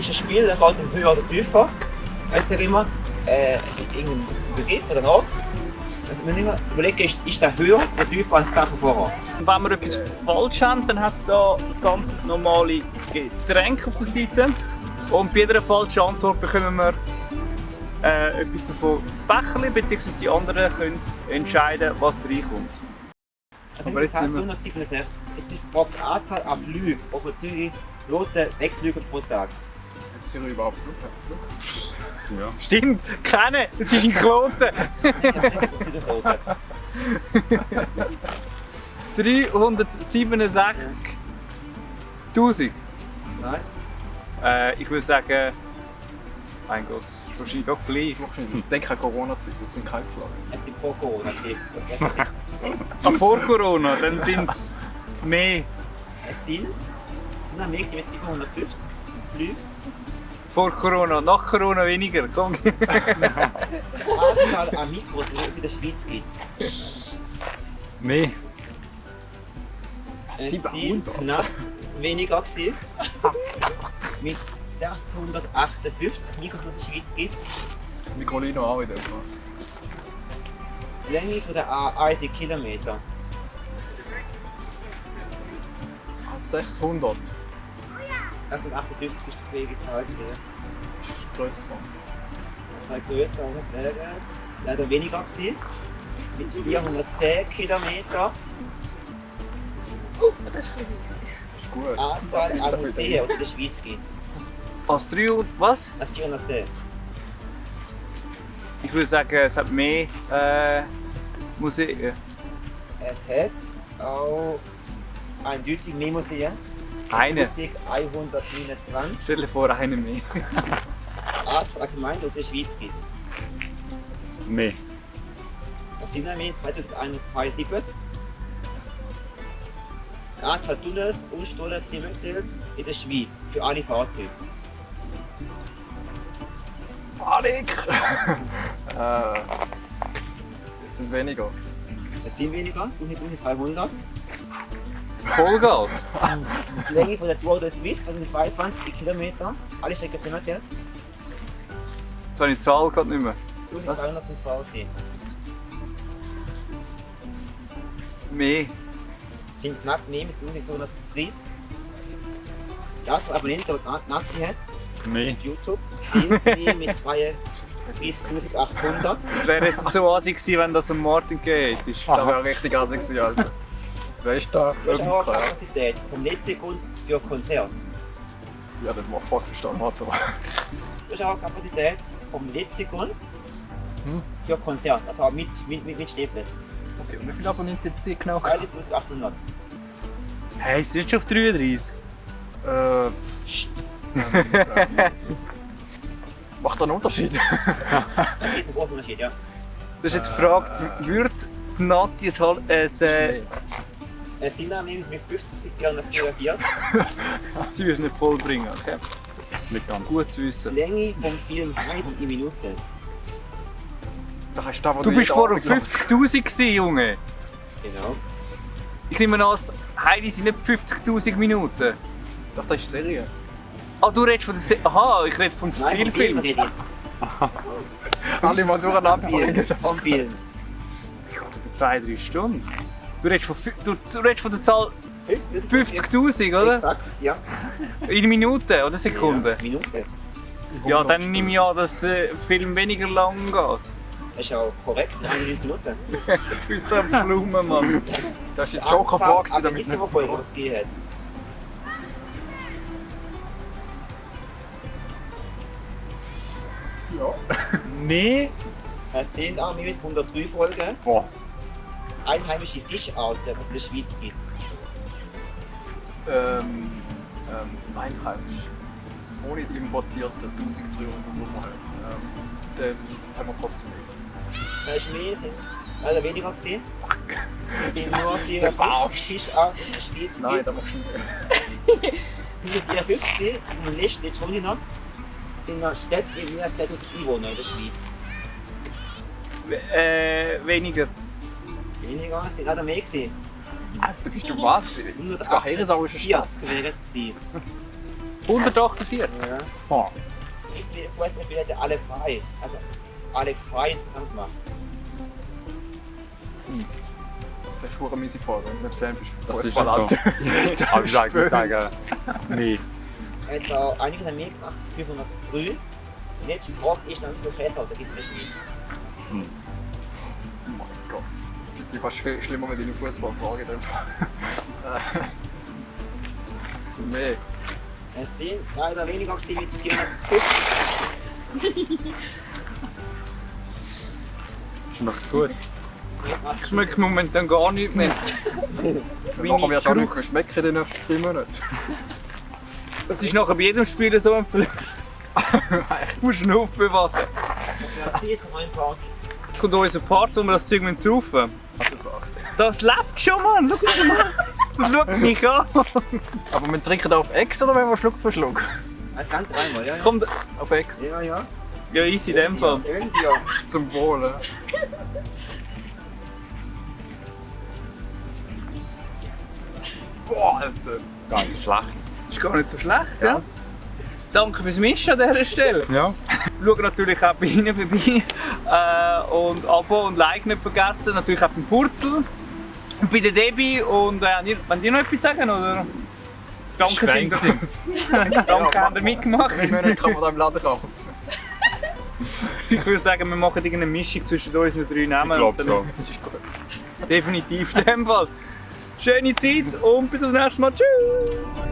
ein Spiel, das geht um höher oder tiefer. Weißt du immer, irgendein Begriff oder ein Ort. Wenn ich mir überlege, ist der höher oder tiefer als der von vorher? Wenn wir etwas falsch haben, dann hat es hier ganz normale Getränke auf der Seite. Und bei jeder falschen Antwort bekommen wir etwas davon ins Becherchen, beziehungsweise die anderen können entscheiden, was reinkommt. Also Aber jetzt sind wir- 167. Jetzt ist die Frage, die Anzahl an Flügen, die von Zürich Lotte wegfliegen pro Tag. Hat Zürich überhaupt Flughafen? Ja. Stimmt, keine, es ist ein Kloten. Zürich Lotte. 367'000. Nein? Ich würde sagen, mein Gott, wahrscheinlich auch gleich. Wahrscheinlich. Ich denke an Corona-Zeit, jetzt sind keine geflogen. Es sind vor Corona. Vor Corona, dann sind es mehr. Es sind am nächsten mit 750 Flüge. Vor Corona, nach Corona weniger. Komm. Die Anzahl an Mikros, die es in der Schweiz gibt. Mehr. Es sind 700. knapp weniger gewesen. Mit 658 Mikros, die es in der Schweiz gibt. Mikrolino auch in dem Fall. Die Länge von der A1 sind Kilometer. 600 Das sind 58 ist die fähige Zahl gewesen. ist grösser. Das sei grösser und das wäre leider weniger gewesen. Mit 410 Kilometern. Das ist klein. Ist gut. Anzahl an Museen, die es in der Schweiz gibt. Als 300, was? Das ist 410. Ich würde sagen, es hat mehr Museen. Es hat auch eindeutig mehr Museen. Eine. Musik 129. Stell dir vor, eine mehr. Anzahl Gemeinden, die es in der Schweiz gibt. Mehr. Das sind nämlich 2072. Die Anzahl Tunnels und Stollen zusammengezählt in der Schweiz für alle Fahrzeuge. Panik! Jetzt sind weniger. Es sind weniger, durch 200. Vollgas. Die Länge von der Tour de Suisse von 22 Kilometer. Alle Strecken zusammengezählt. Jetzt habe ich die Zahl gerade nicht mehr. 1200 sind Fahrer gewesen. Mehr. Sind knapp mehr mit 1230. Die Anzahl Abonnenten, die Nati hat Mehr. auf YouTube, sind mehr mit 32.800. Es wäre jetzt so assi gewesen, wenn das am Martin geht. Das wäre richtig assig gewesen, Alter. Wer ist da? Du hast auch eine Kapazität vom Netzsekund für Konzert. Ja, das war voll verstanden, Alter. Du hast auch eine Kapazität vom Netzsekund für Konzert, also auch mit Stehplatz. Okay, und wie viele Abonnenten jetzt die genau? 32.800. Hey, es ist schon auf 33. Macht das einen Unterschied? Das gibt einen großen Unterschied, ja. Du hast jetzt gefragt, würde Nati es halt Es sind nämlich mit 50.444. sie müssen nicht vollbringen, okay? Nicht ganz. Gut zu wissen. Die Länge vom Film Heidi in Minuten. Da hast du, Du bist vorher auf 50'000 gewesen, Junge. Genau. Ich nehme an, Heidi sind nicht 50'000 Minuten. Doch, das ist Serie. Ah, du redest von der Aha, ich rede vom Nein, vom Film Spielfilm. rede ich. Alle mal durcheinander Film. bringen. Vom Film. Ich hatte über 2-3 Stunden. Du redest von der Zahl 50'000, oder? Exakt, ja. In Minuten oder Sekunden? Ja, Minuten. Ja, dann nehme ich an, dass der Film weniger lang geht. Das ist auch korrekt, 91 Minuten. Du bist so ein Blumen, Mann. Das ist die Joker-Frage, Aber damit nicht nicht immer zu vorher, was es gegeben hat. Ja. Nee. Es sind auch mit 103 Folgen Boah. einheimische Fischarten, die es in der Schweiz gibt. Einheimisch. Ohne die importierten 1300 Nummer. Dann haben wir trotzdem mehr. Da ist mehr, sind leider weniger gesehen. Fuck. Es sind nur 54 Fischarten in der Schweiz Nein, gibt. da machst du mehr. 154, also man lässt jetzt schon noch, sind noch Städte mit mehr als 1000 Einwohnern in der Schweiz. Weniger. Weniger, es sind leider mehr gewesen. Da bist du wahnsinnig. Sogar Heeresau ist eine Stadt. 148 wäre es gewesen. 148? Ja. Oh. Wie viele Fußballspieler hätte alle frei? Also Alex frei insgesamt gemacht. Das ist eine miese Frage, wenn du nicht Fan bist von Das ist Fußball. so. Alter. Aber ich sagen, nee. Er hat da einiges an mir gemacht, 503. Und jetzt fragt ich dann so fest, da gibt es in der Schweiz. Oh mein Gott. Ich war schlimmer mit deiner Fußballfrage. So mehr. Es sind leider weniger gewesen mit 450. Schmeckt's gut? Ich schmecke momentan gar nicht mehr. Nachher wirst du auch nicht mehr schmecken in den nächsten 3 Monaten. Das ist nachher bei jedem Spiel so ein Verlust. Du musst ihn aufbewahren. Das zieht von meinem Park. Jetzt kommt unser Part, wo wir das Zeug saufen. Das sagt. Das lebt schon, Mann! Schau das mal! Das schaut mich an! Aber wir trinken auf Ex oder wenn wir Schluck für Schluck? Das ganze einmal, ja. Komm, Auf Ex. Ja, ja. ja, easy in dem Fall. Irgendwie ja. Zum Wohl. Ja. Boah, Alter! Gar nicht schlecht. Ist gar nicht so schlecht, ja? Danke fürs Mischen an dieser Stelle. Ja. Schau natürlich auch bei Ihnen vorbei. Und Abo und Like nicht vergessen. Natürlich auch beim Purzel. Und bei der Debbie. Und wollt ihr noch etwas sagen? Oder? Danke, Danke. Danke, habt ihr mitgemacht. Wenn wir nicht kann man da im Laden kaufen. Ich würde sagen, wir machen irgendeine Mischung zwischen unseren 3 Namen. Ich glaube so. Das ist gut. Definitiv in dem Fall. Schöne Zeit und bis zum nächsten Mal. Tschüss!